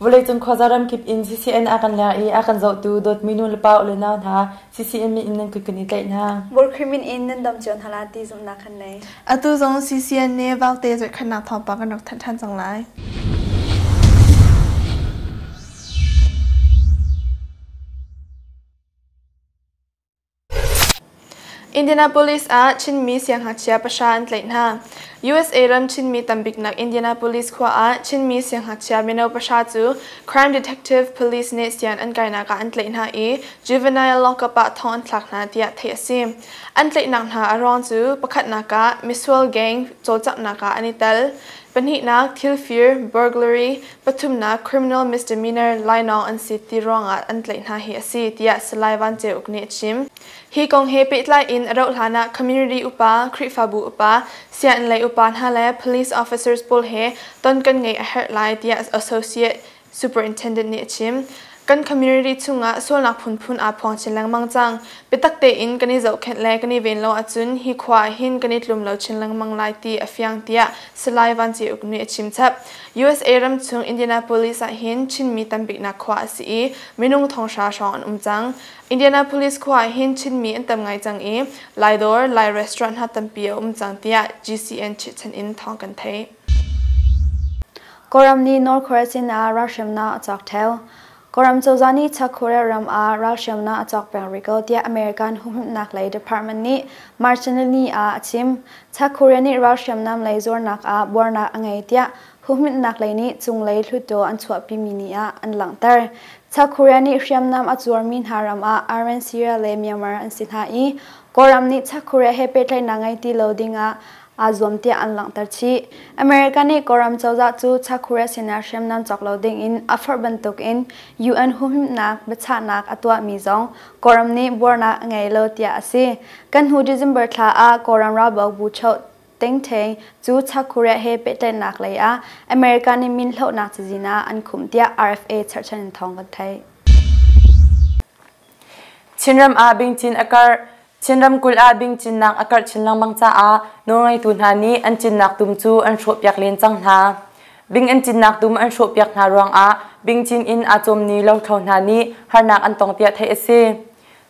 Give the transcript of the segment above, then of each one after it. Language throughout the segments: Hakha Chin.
Vawleicung khuaza ramkip in CCN a kan leng i a kan zohtu dawtmi nu le pa u le nau hna CCN min in nan kut kan i tlaih hna. Burkhrimin in nan dam cio hna la ti zumhnak kan nei. Atu zong CCN nih vaukte zohkhenhnak thawngpang kan rak thanh ṭhan cang lai. Indianapolis ah Chinmi siangngakchia pahra an tlaih hna. USA ram Chinmi tambiknak Indianapolis khua ah Chinmi siangngakchia mino pahra cu crime detective police nih sian an kainak ah an tlaih hna i juvenile lockup ah thong an thlak hna tiah theih a si. An tlaihnak hna a ruang cu pakhatnak ah misual gang cawlcanghnak ah an i tel, pahnihnak thilfir burglary, pathumnak criminal misdemeanor lainawng an si ti ruangah an tlaih hna hi a si tiah Salai Van Ceu Uk nih a chim. Hi kong he pehtlai in a rauh hlan ah community upa, Khrihfabu upa, sianginn lei upa hna le police officers pawl he ton kan ngeih a herh lai tiah Associate Superintendent nih a chim. Kan community chungah sualnak phunphun aa phuang chin lengmang cang. Biatak tein kan i zohkhenh le kan i ven lo ahcun hi khua ah hin kan i tlum lo chin lengmang lai ti a fiang tiah Salai Van Ci Uk nih a chim chap. USA ram chung Indianapolis ah hin Chinmi tambiknak khua a si i minung thonghra hrawng an um cang. Indianapolis khua ah hin Chinmi an tam ngai cang i Lai dawr, Lai restaurant hna tampi a um cang tiah GCN chihchan in thawng kan theih. Kawlram nih North Korea sinah ralhriamnak a cawk theo. Kawlram cozah nih Chak Korea ram ah ralhriamnak a cawk peng rih ko tiah American humhimnak lei department nih March nili ah a chim. Chak Korea nih ralhriamnam lei zuarnak ah buarnak a ngei tiah humhimnak lei nih cunglei hluttaw an chuahpimi ni ah an langhter. Chak Korea nih hriamnam a zuarmi hna ram ah Iran, Syria le Myanmar an si hna i Kawlram nih Chak Korea he pehtlaihnak ngei ti lo dingah aa zuam tiah an langhter chih. America nih Kawlram cozah cu Chak Korea sinah hriamnam cawk lo dingin a forh bantukin UN humhimnak biachahnak a tuahmi zong Kawlram nih buarnak a ngei lo tiah a si. Kan hnu December thla ah Kawlram ralbawi bu choh Teng Theng cu Chak Korea he pehtlaihnak lei ah America nih min hlohnak cazin ah an khumh tiah RFA cherhchan in thawng kan theih. Chinram ah bingcin a karh. Chin ramkulh ah bing cinnak a karh chin lengmang caah nawlngeitu hna nih an cinnak dum cu an hrawhpiak len cang hna. Bing an cinnak dum an hrawhpiak hna ruangah bing cin in aa cawmmi lothlo hna nih harnak an tong tiah theih a si.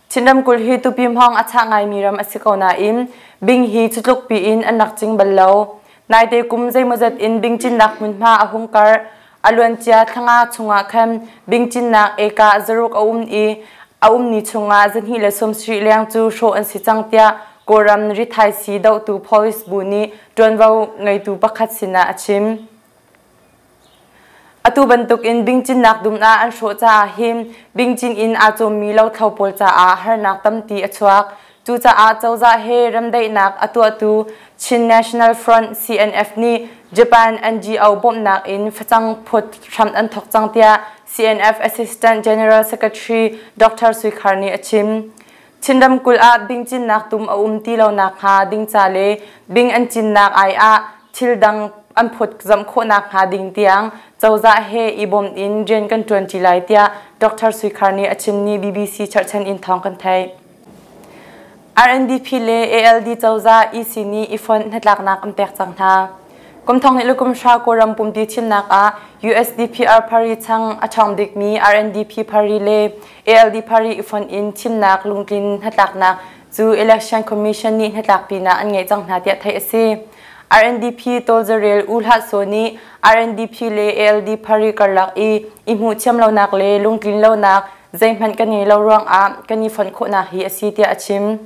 Chin ramkulh hi tupi hmawng a chah ngaimi ram a si ko nain bing hi cutluk piin an rak cing bal lo. Naite kum zeimawzat in bing cinnak hmunhma a hung karh. A luancia thlanga chungah khan bing cinnak eka zaruk a um i a umni chungah 270 leng cu hrawh an si cang tiah Kawlram rithaisii dohtu police bu nih ṭuanvo ngeitu pakhat sinah a chim. Atu bantukin bingcinnak dum ah an hrawh caah hin bingcin in aa cawmmi lothlo pawl caah harnak tampi a chuak. Cucaah cozah he remdaihnak a tuahtu Chin National Front CNF nih Japan NGO bawmhnak in facang phut hram an thawk cang tiah CNF Assistant General Secretary Dr. Sui Khar nih a chim. Chin ramkulh ah bing cinnak tum a um ti lo nakhnga ding ca le bing an cinnak ai ah thil dang an phut zamh khawh nakhnga ding tiang cozah he i bawm in rian kan ṭuanṭi lai tiah Dr. Sui Khar nih a chim ni BBC cherhchan in thawng kan theih. RNDP le ALD cozah EC nih i fonh hnatlaknak an pek cang hna. Kum thong hnih le kum hra Kawlram pumpi thimnak ah USDPR Party chang a ṭhawng bikmi RNDP Party le ALD Party i fonh in thimnak lungtlin hnatlaknak cu Election Commission nih hnatlakpinak an ngeih cang hna tiah theih a si. RNDP tawlzarel U Hlah Saw nih RNDP le ALD Party karlak i i hmuhthiam lonak le lungtlin lonak zeihmanh kan ngei lo ruangah kan i fonh khawhnak hi a si tiah a chim.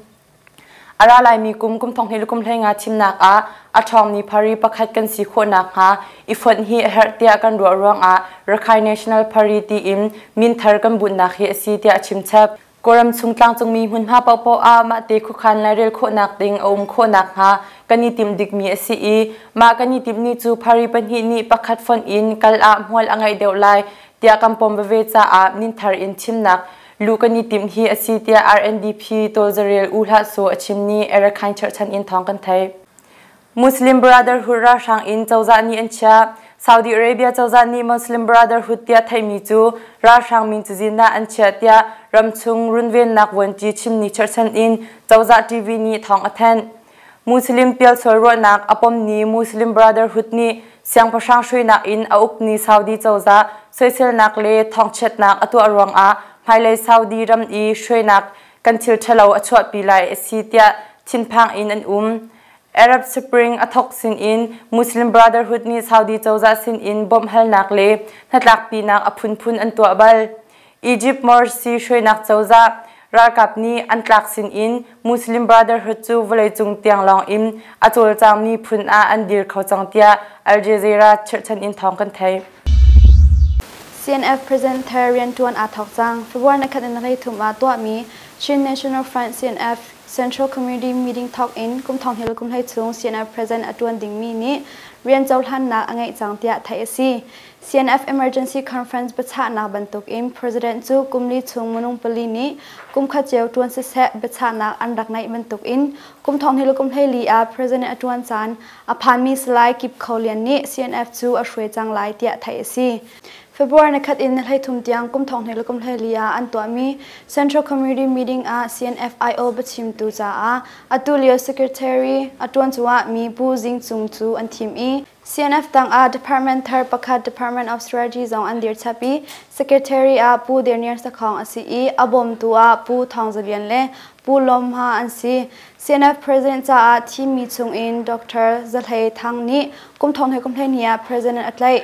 A ra laimi kum kum thong hnih le kum hlei nga thimnak ah a ṭhawngmi phari pakhat kan si khawh nakhnga i fonh hi a herh tiah kan ruah ruangah Rakhine National Party tiin min thar kan bunhnak hi a si tiah a chim chap. Kawlram chung tlangcungmi hmunhma paohpaoh ah mahte khuakhan lairel khawhnak ding a um khawh nakhnga kan i timh dikmi a si i mah kan i timhni cu phari pahnih nih pakhat fonh in kal ah hmual a ngeih deuh lai tiah kan pom veve caah minthar in thimnak luh kan i timh hi a si tiah RNDP tawlzarel U Hlah Saw a chim ni Erakhain cherhchan in thawng kan theih. Muslim Brotherhood ralhrang in cozah nih an chiah. Saudi Arabia cozah nih Muslim Brotherhood tiah theihmi cu ralhrang min cazin ah an chiah tiah ramchung runvennak vuanci chimni cherhchan in cozah TV nih thawng a thanh. Muslim pialsual ruahnak a pommi Muslim Brotherhood nih Siangpahrang hruainak in a ukmi Saudi cozah soiselnak le thawngchiatnak a tuah ruangah hmailei Saudi ram i hruainak kan thil ṭhalo a chuahpi lai a si tiah thinphang in an um. Arab Spring a thawk sinin Muslim Brotherhood nih Saudi cozah sinin bawmhhalnak le hnatlakpinak a phunphun an tuah bal. Egypt Morsi hruainak cozah ralkap nih an tlak sinin Muslim Brotherhood cu vawleicung tiang lawng in a cawlcangmi phun ah an dir kho cang tiah Al Jazeera chirhchan in thawng kan theih. CNF President thar rianṭuan aa thawk cang. February ni khat in 23 ah tuahmi Chin National Front CNF Central Community Meeting thawk in kum thong hnih le kum hlei chung CNF President a ṭuan dingmi nih rian cohlannak a ngeih cang tiah theih a si. CNF Emergency Conference biachahnak bantukin President cu kum li chung minung pali nih kum khat cio ṭuan siseh biachahnak an rak ngeih bantukin kum thong hnih le kum 14 ah President a ṭuan caan a phanmi Salai Kip Kho Lian nih CNF cu a hruai cang lai tiah theih a si. February ni khat in ni 13 tiang kum thong hnih le kum 14 ah an tuahmi Central Community Meeting ah CNFIO biachimtu caah atu lio Secretary a ṭuan cuahmi Pu Zing Cung cu an thim i CNF tangah department thar pakhat Department of Strategy zong an dir chap i Secretary ah Pu Daniel Sakhong a si i a bawmtu ah Pu Thawng Za Lian le Pu Lawm Hma an si. CNF President caah thimmi chungin Dr. Za Hlei Thang nih kum thong hnih kum 12 ah President a tlaih.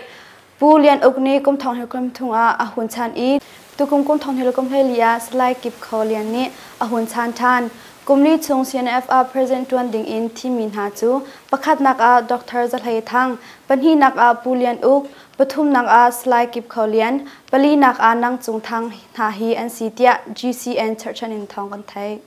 Pu Lian Uk nih kum thong hnih kum thum ah a hun chan i tukum kum thong hnih kum 14 ah Salai Kip Kho Lian nih a hun chan ṭhan. Kum li chung CNF ah president ṭuan ding in thimmi hna cu pakhatnak ah Dr. Za Hlei Thang, pahnihnak ah Pu Lian Uk, pathumnak ah Salai Kip Kho Lian, palinak ah Nang Cung Thang hna hi an si tiah GCN cherhchan in thawng kan theih.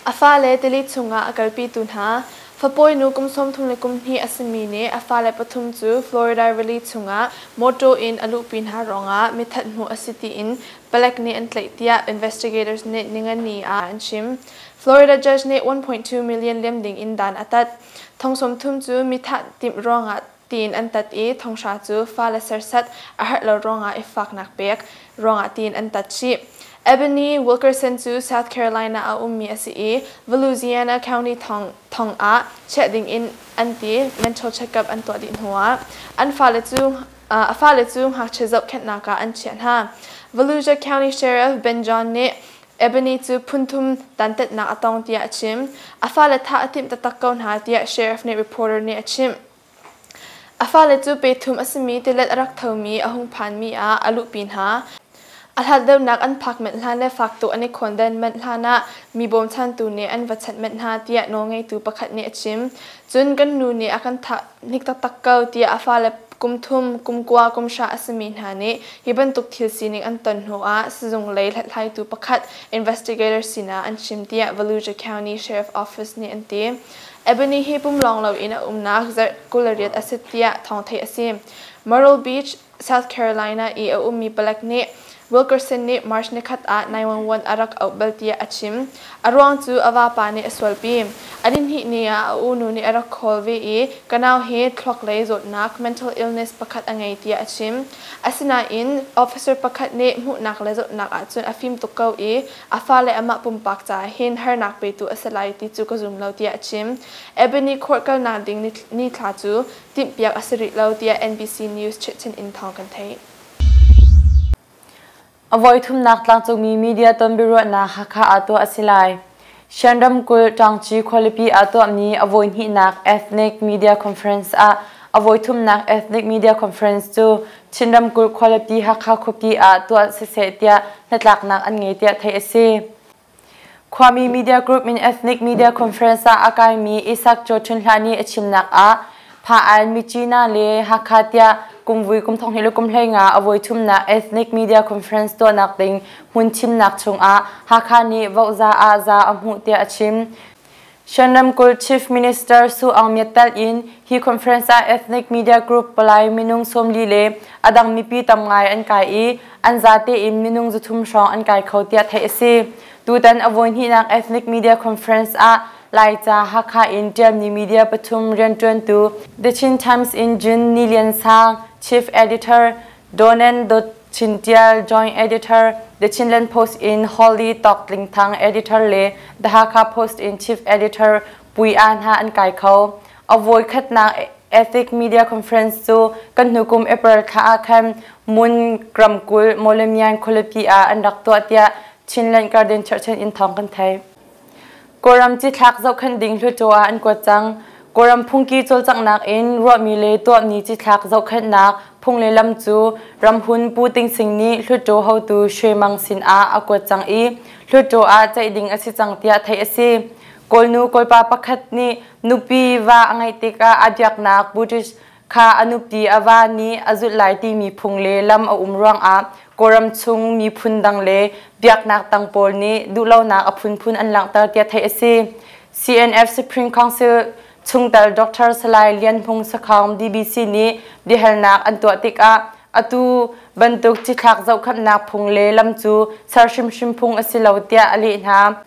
A fale tili chungah a kalpitu hna fapawi nu kum 32 a simi nih a fale pathum cu Florida rili chungah mawṭaw in a luhpi hna ruangah mithat hmuh a si tiin palek nih an tlaih tiah investigators nih ningani ah an chim. Florida judge nih 1.2 million liam ding in dan a tat. Thong 30 cu mithah timh ruangah tiin an tat i thonghra cu fale serhsat a herh lo ruangah i faknak pek ruangah tiin an tat chih. Ebony Wilkerson cu South Carolina a ummi a si i Volusiana County thong, thong ah chiah ding in an ti mental checkup an tuah dih hnuah an fale cu a fale cu ngakchia zohkhenhnak ah an chiah hna. Volusia County Sheriff Ben John nih Ebony cu phunthum dantatnak a tong tiah a chim. A fale thah a timh taktak ko hna tiah sheriff nih reporter nih a chimh. A fale cu pe thum a simi tilet a rak thomi a hung phanmi ah a luhpi hna. A hlat deuhnak an phak manh hlan le fak tuk an i khawnden manh hlan ah mi bawmchantu nih an va chanh manh hna tiah nawlngeitu pakhat nih a chim. Cun kan nu nih a kan thah hnik taktak ko tiah a fale kum thum, kum kua, kum hra a simi hna nih hi bantuk thil sining an ton hnu ah sizung lei hlathlaitu pakhat investigator sinah an chim tiah Volusia County Sheriff Office nih an ti. Ebony hi pumlawng loin a umnak zarh 28 a si tiah thawng theih a si. Myrtle Beach, South Carolina i a ummi palek nih Wilkerson nih March nikhat ah 911 a rak auh bal tiah a chim. A ruang cu a vapa nih a sualpi. A nihnih ni ah a unu nih a rak call ve i ka nau hi thluaklei zawtnak mental illness pakhat a ngei tiah a chim. Asinain officer pakhat nih hmuhnak le zawtnak ahcun a fim tuk ko i a fale amah pumpak caah hin harnak petu a si lai ti cu ka zum lo tiah a chim. Ebony court kalnak ding nithla cu timhpiak a si rih lo tiah NBC News chirhchin in thawng kan theih. A voithumnak tlangcungmi media tonbiaruahnak Hakha ah tuah a si lai. Shan ramkulh Ṭangci khualipi ah tuahmi a voihnihnak Ethnic Media Conference ah a voithumnak Ethnic Media Conference cu Chin ramkulh khualipi Hakha khuapi ah tuah siseh tiah hnatlaknak an ngei tiah theih a si. Khuami Media Group in Ethnic Media Conference ah a kaimi Isak Cho Htun Hla nih a chimnak ah Pha-an, Myitkyina le Hakha tiah kumvui kum 20 le kum 15 a voithumnak Ethnic Media Conference tuahnak ding hmun thimnak chungah Hakha nih vohza ah za a hmuh tiah a chim. Shan ramkulh Chief Minister Su Aung Myat telh in hi conference ah Ethnic Media Group palai minung 40 le a dang mipi tam ngai an kai i an zate in minung 300 hrawng an kai kho tiah theih a si. Tutan a voihnihnak Ethnic Media Conference ah Laica Hakha in ṭialmi media pathum rianṭuantu The Chin Times in Jun Ni Lian Sang, Chief Editor, Donan Dawt Chin Tial, Joint Editor, The Chinland Post in Holly Tawk Tling Thang, Editor le The Hakha Post in Chief Editor Pui An hna an kai kho. A voikhatnak Ethic Media Conference cu kan hnu kum April thla ah khan Mun ramkulh Mawlamyine khualipi ah an rak tuah tiah Chinland Garden cherhchan in thawng kan theih. Kawlram cithlak zohkhenh ding Hluttaw ah an kuat cang. Kawlram phungki cawlcanghnak in ruahmi le tuahmi cithlak zohkhenhnak phung le lam cu ramhun Pu Ting Sing nih Hluttaw hotu Shwe Mang sin ah a kuat cang i Hluttaw ah ceih ding a si cang tiah theih a si. Kawlnu Kawlpa pakhat nih nupi va a ngeih tikah a biaknak Buddhist kha a nupi a va nih a zulh lai timi phung le lam a um ruangah Kawlram chung miphun dang le biaknak dang pawl nih duhlonak a phunphun an langhter tiah theih a si. CNF Supreme Council chungtel Dr. Salai Lian Hmung Sakhong DBC nih biahalnak an tuah tikah atu bantuk cithlak zohkhenhnak phung le lam cu ser hrimhrim phung a si lo tiah a leh hna.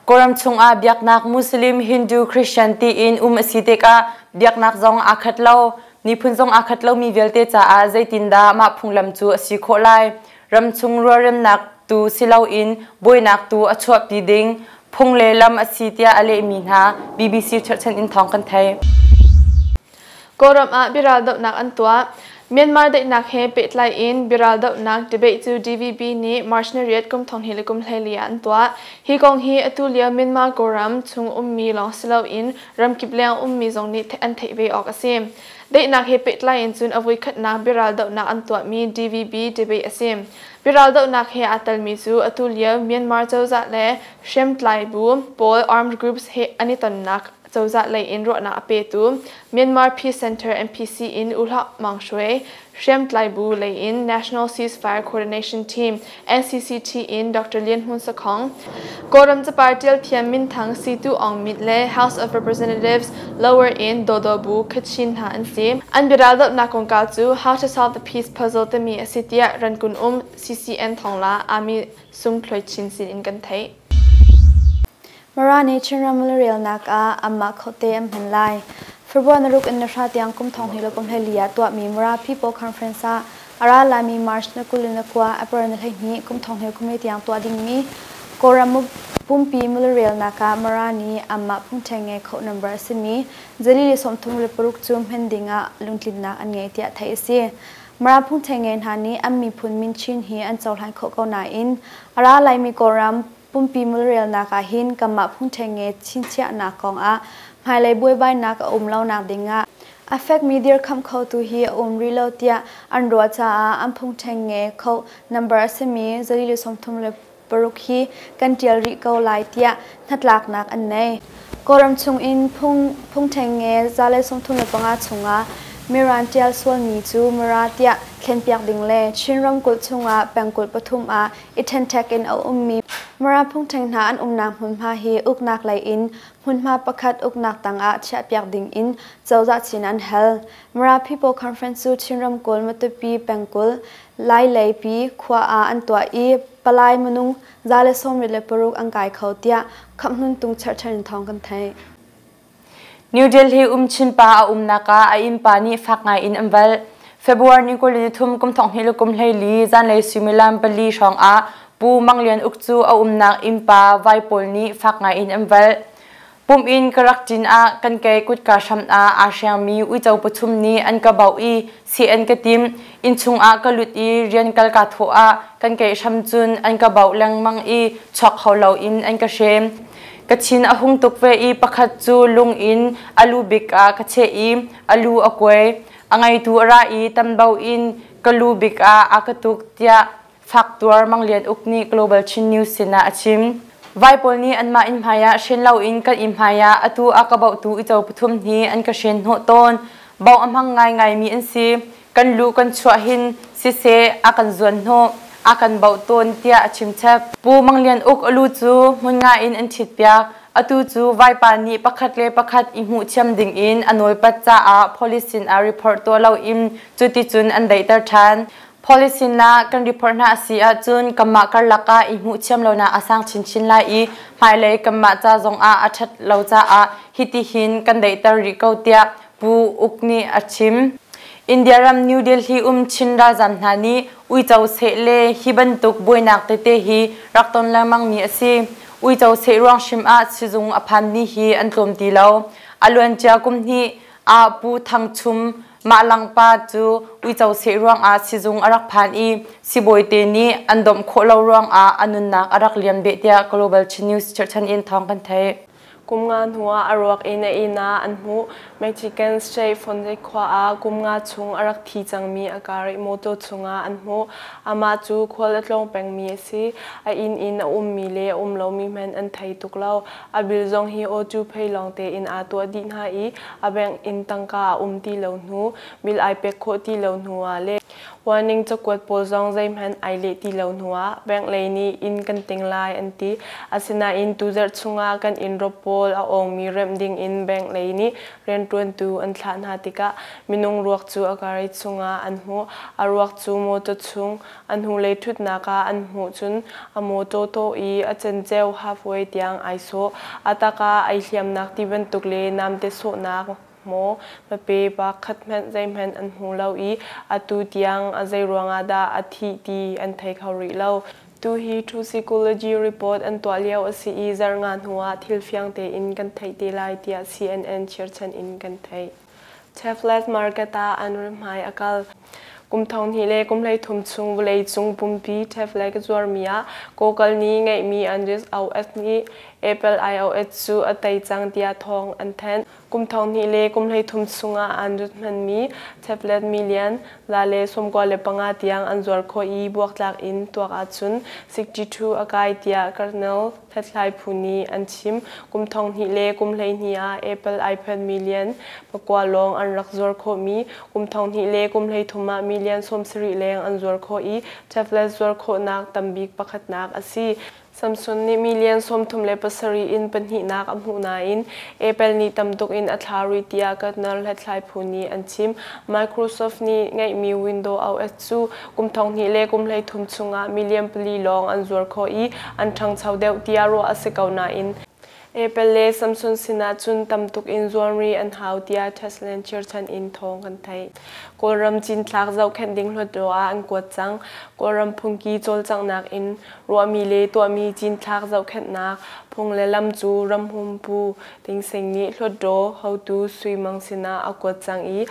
Kawlram chungah biaknak Muslim, Hindu, Christian tiin um a si tikah biaknak zong aa khat lo. Miphun zong aa khat lomi vialte caah zeitindah mah phunglam cu a si khawh lai? Ramchung rualremnak tu si loin buainak tu a chuahpi ding phung le lam a si tiah a lehmi hna BBC cherhchan in thawng kan theih. Kawlram ah biaral dohnak an tuah. Myanmar daihnak he pehtlai in biaral dohnak debate cu DVB nih March ni riat kum thong hnih le kum 14 ah an tuah. Hi kong hi atu lio Myanmar Kawlram chung ummi lawng si loin ramkip leng ummi zong nih an theih ve awk a si. Daihnak he pehtlai in cun a voikhatnak biaral dohnak an tuahmi DVB debate a si. Biaral dohnak he aa telmi cu atu lio Myanmar cozah le hriamtlai bu pawl armed groups he an i tonnak cozah lei in ruahnak a petu Myanmar Peace Center MPC in U Hlah Maung Shwe, hriamtlai bu lei in National Ceasefire Coordination Team NCCT in Dr. Lian Hmun Sakhong, Kawlram capar ṭial thiam minthang Situ Aung Myint le House of Representatives Lower in Dodo Bu Kachin hna an si. An biaral dohnak kongkau cu How to Solve the Peace Puzzle timi a si tiah Rankun um CCN thawngla Ami Sung Thluai Chin sin in kan theih. Mara nih Chinram mulrelnak ah anmah khote an hman lai. February naruk in nahra tiang kum 2000 le kum 14 ah tuahmi Mara People Conference ah a ra laimi March na 20 na kua April na 12 kum 2000 kum tiang tuah dingmi Kawlram pumpi mulrelnak ah Mara nih anmah phungṭheng nge khoh number a simi zali le 36 cu hman ding ah lungtlinnak an ngei tiah theih a si. Mara phungṭheng nge hna nih an miphun min Chin hi an cohlan khawh ko nain a ra laimi Kawlram pumpi mulrelnak ah hin kanmah phung ṭhengnge chinchiahnak kongah hmailei buaibainak a um lonak dingah a fekmi dirkamh khotu hi a um rih lo tiah an ruah caah an phung ṭhengnge kho number a simi 136 hi kan ṭial rih ko lai tiah hnatlaknak an nei. Kawlram chungin phung ṭhengnge 135 chungah Miran ṭial sualmi cu Mara tiah thlenpiak ding le Chin ramkulh chungah pengkulh pathum ah i ṭhenṭhek in a ummi Mara phungṭheng hna an umnak hmunhma hi uknak lei in hmunhma pakhat uknak tangah chiahpiak ding in cozah chin an hal. Mara People Conference cu Chin ramkulh Matupi pengkulh Laileipi khua ah an tuah i palai minung 126 an kai kho tiah Khamhnuntung cherhchan in thawng kan theih. New Delhi um Chinpa a umnak ah a innpa nih fak ngai in an valh. February ni 23 kum thong le kum 14 zanlei suimilam 4 hrawng ah Pu Mang Lian Uk cu a umnak innpa vai pawl nih fak ngai in an valh. Pum in ka rak ṭin ah kan kei kutka hram ah aa hriangmi uico pathum nih an ka bauh i si an ka tim. Innchung ah ka lut i rian kal kaa thawh ah kan kei hram cun an ka bauh lengmang i chuak kho loin an ka hrem. Ka thin a hung tuk ve i pakhat cu lung in a lu bik ah ka cheh i a lu a kuai. A ngeitu a ra i tambo in ka lu bik ah a ka tuk tiah faktuar Mang Lian Uk nih Global Chin News sinah a chim. Vai pawl nih anmah inn hmai ah hren loin kan inn hmai ah atu a ka bauhtu uico pathum hi an ka hren hnawh tawn. Bauh a hmang ngaingaimi an si. Kan lu kan chuah hin siseh a kan zuan hnawh, a kan bauh tawn tiah a chim chap. Pu Mang Lian Uk a lu cu hmun nga in an ṭhitpiak. Atu cu vaipa nih pakhat le pakhat i hmuhthiam ding in a nawlpat caah police sinah report tuah loin cuticun an daihter ṭhan. Police sinah kan report hna a si ahcun kanmah karlak ah i hmuhthiam lonak a sang chinchin lai i hmailei kanmah ca zongah a ṭhat lo caah hitihin kan daihter rih ko tiah Pu Uk nih a chim. India ram New Delhi um Chin ralzam hna nih uico seh le hi bantuk buainak tete hi rak ton lengmangmi a si. Uico seh ruang hrim ah sizung a phanmi hi an tlawm ti lo. A luancia kum hnih Ah Pu Thang Chum mah langpa cu uico seh ruangah sizung a rak phan i sibawi te nih an domh khawh lo ruangah a nunnak a rak liam beh tiah Global Chin News cherhchan in thawng kan theih. Kum nga hnuah a ruak in a inn ah an hmuh. Mexican State Fonte khua ah kum nga chung a rak thi cangmi a car i mawtaw chungah an hmuh. Amah cu khual a tlawng pengmi a si. A inn in a ummi le a um lomi hmanh an thei tuk lo. A bil zong hi auto pay lawng tein aa tuah dih hna i a bank in tangka a um ti lo hnu, bil ai pek khawh ti lo hnu ah le warning cakuat pawl zong zeihmanh ai leh ti lo hnu ah bank lei nih inn kan ting lai an ti. Asinain tuzarh chungah kan inn rop pawl a awngmi remh ding in bank lei nih rianṭuantu an thlah hna tikah minung ruak cu a garage chungah an hmuh. A ruak cu mawtaw chung a hnulei ṭhutnak ah an hmuh cun a mawtaw tawh i a cenceo halfway tiang ai sawh. A tak ah ai hliamnak ti bantuk le namte sawhnak maw hmape pa khat hmanh zeihmanh an hmu lo i atu tiang a zei ruangah dah a thih ti an thei kho rih lo. Tuhi Toxicology report an tuah lio a si i zarh nga hnuah thil fiang tein kan theih te lai tiah CNN chirchan in kan theih. Chevrolet market ah an rimhmai a kal. Kum 2013 chung vawleicung pumpi tablet zuarmi ah Google nih ngeihmi Android OS nih Apple iOS cu a tei cang tiah thawng an thanh. Kum 2013 chungah Android hmanmi tablet million 195 tiang an zuar khawh i buaktlak in tuak ahcun 62 a kai tiah Kernel hlathlai phu nih an chim. Kum 2012 ah Apple iPad million 9 lawng an rak zuar khawhmi kum 2013 ah million 70 leng an zuar khawh i tablet zuar khawhnak tambik pakhatnak a si. Samsung nih million 37 in pahnihnak a hmuh nain Apple nih tamtuk in a thla rih tiah Gartner hlathlai phu nih an chim. Microsoft nih ngeihmi Windows OS cu kum 2013 chungah million 4 lawng an zuar khawh i an ṭhangcho deuh tiah ruah a si ko nain Apple le Samsung sinah cun tamtuk in zuamri an hau tiah Tesla chirchan in thawng kan theih. Kawlram cinthlak zohkhenh ding Hluttaw ah an kuat cang. Kawlram phungki cawlcanghnak in ruahmi le tuahmi cinthlak zohkhenhnak phung le lam cu ramhum Pu Ting Sing nih Hluttaw hotu Sui Mang sinah a kuat cang i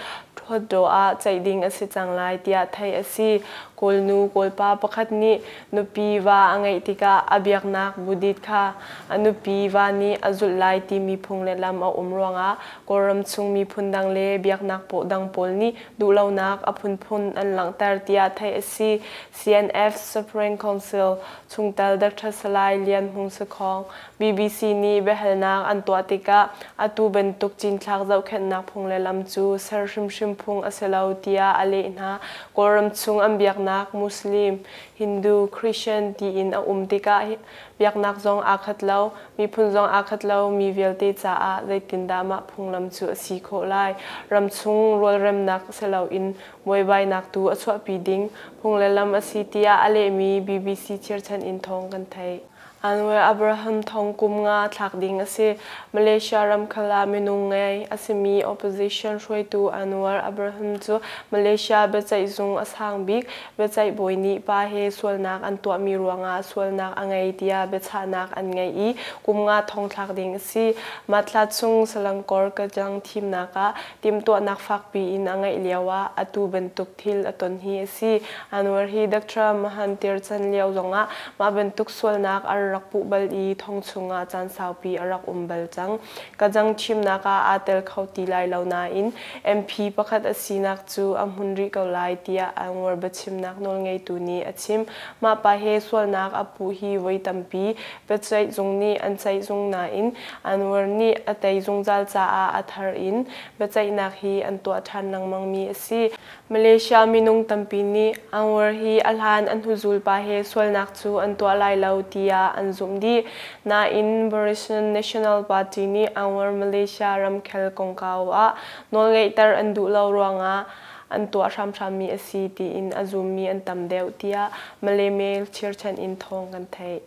Hluttaw ah ceih ding a si cang lai tiah theih a si. Kawlnu Kawlpa pakhat nih nupi va a ngeih tikah a biaknak Buddhist kha a nupi va nih a zulh lai timi phung le lam a um ruangah Kawlram chung miphun dang le biaknak paw dang pawl nih duhlonak a phunphun an langhter tiah theih a si. CNF Supreme Council chungtel Dr. Salai Lian Hmung Sakhong BBC nih biahalnak an tuah tikah atu bantuk cinthlak zohkhenhnak phung le lam cu ser hrimhrim phung a si lo tiah a leh hna. Kawlram chung an biaknak Muslim, Hindu, Christian tiin a um tikah biaknak zong aa khat lo, miphun zong aa khat lo mi vialte caah zeitindah mah phunglam cu a si khawh lai? Ramchung rualremnak si loin buaibainak tu a chuahpi ding phung le lam a si tiah a lehmi BBC chirchan in thawng kan theih. Anwar Abraham thong kum nga thlak ding a si. Malaysia ramkhel ah minung ngei a simi opposition hruaitu Anwar Abraham cu Malaysia biaceihzung a sang bik biaceih bawi nih pa he sualnak an tuahmi ruangah sualnak a ngei tiah biachahnak an ngeih i kum nga thong thlak ding a si. Mah thla chung Selangor Kajang thimnak ah timhtuahnak fakpi in a ngeih lio ah atu bantuk thil a ton hi a si. Anwar hi Dr. Mahathir chan lio zongah mah bantuk sualnak an rak puh bal i thong chungah caan saupi a rak um bal cang. Kajang thimnak ah aa tel kho ti lai lo nain MP pakhat a sinak cu a hmun rih ko lai tiah Anwar biachimnak nawlngeitu nih a chim. Mah pa he sualnak a puh hi voi tampi biaceih zung nih an ceih zung nain Anwar nih a tei zungzal caah a thar in biaceihnak hi an tuah ṭhan lengmangmi a si. Malaysia minung tampi nih Anwar hi a hlan an hnuzul pa he sualnak cu an tuah lai lo tiah an zumh dih. Nain Barisan National Party nih Anwar Malaysia ramkhel kongkau ah nawlngeihter an duh lo ruangah an tuah hramhrammi a si tiin a zummi an tam deuh tiah Malay Mail chirchan in thawng kan theih.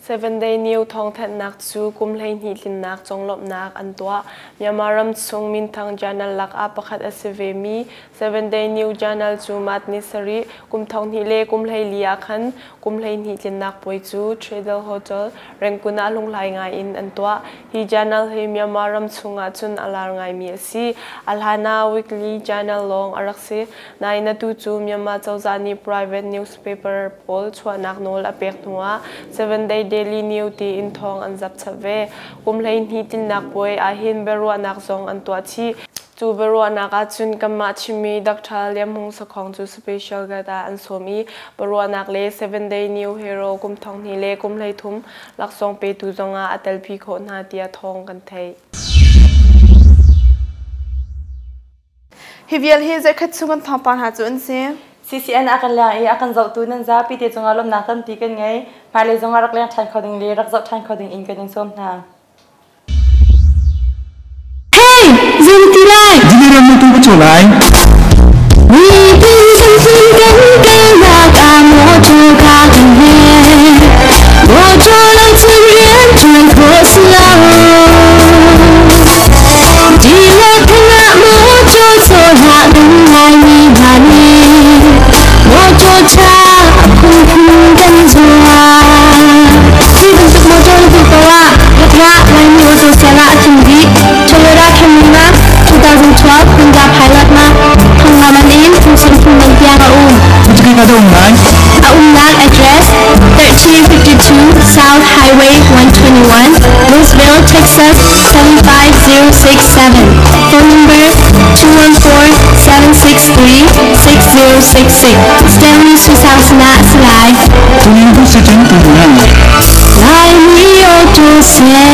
Seven Day New thawngthanhnak cu kum 12 tlinnak conglawmhnak an tuah. Myanmar ram chung minthang journal lakah pakhat a si vemi Seven Day New Journal cu March ni sarih kum 2000 le kum 14 ah khan kum 12 tlinnak puai cu Tradel Hotel, Rangoon ah hlunghlai ngai in an tuah. Hi journal hi Myanmar ram chungah cun a lar ngaimi a si. A hlan ah weekly journal lawng a rak si. Nain atu cu Myanmar cozah nih private newspaper pawl chuahnak nawl a pek hnuah Seven Day Daily New tiin thawng an zap chap ve. Kum 12 tlinnak puai ahhin biaruahnak zong an tuah chih. Cu biaruahnak ahcun kanmah chimmi Dr. Liam Hung Sakhong cu special guest ah an sawm i biaruahnak le Seven Day New Hero kum 2000 le kum 13 laksawng petu zongah a telpi khawh hna tiah thawng kan theih. Hi vial hi zeikhat chung kan thawngpang hna cu an si. CCN a kan leng i a kan zohtu nan zapi te cungah lawmhnak tampi kan ngei. Hmailei zongah rak leng ṭhan kho ding le rak zoh ṭhan kho ding in kan in sawm hna. Hey, zei na ti lai? Diliram na tu ka cu lai. Mipi kan kan kalnak ah mawṭaw ka kan he. Mawṭaw lo cun rian ṭuan khawh si lo. Ti le phung ah mawṭaw caw hlah ding laimi hna nih mawṭaw ṭha a phunphun kan zuar. Hi bantuk mawṭaw na duh paoh ah rat Laimi mawṭaw sal ah a tling dih. Toyota Camry na 2012 Honda Pilot na thong man in phungsim phung man tiang a um. Cuti ka um lai. A umnak address 1352 South Highway 121, Louisville, Texas 75067. Phone number 214-763-6066. Stanley Susang Sina Silai. Tunin tu si tin tu na. Laimi Auto Sale.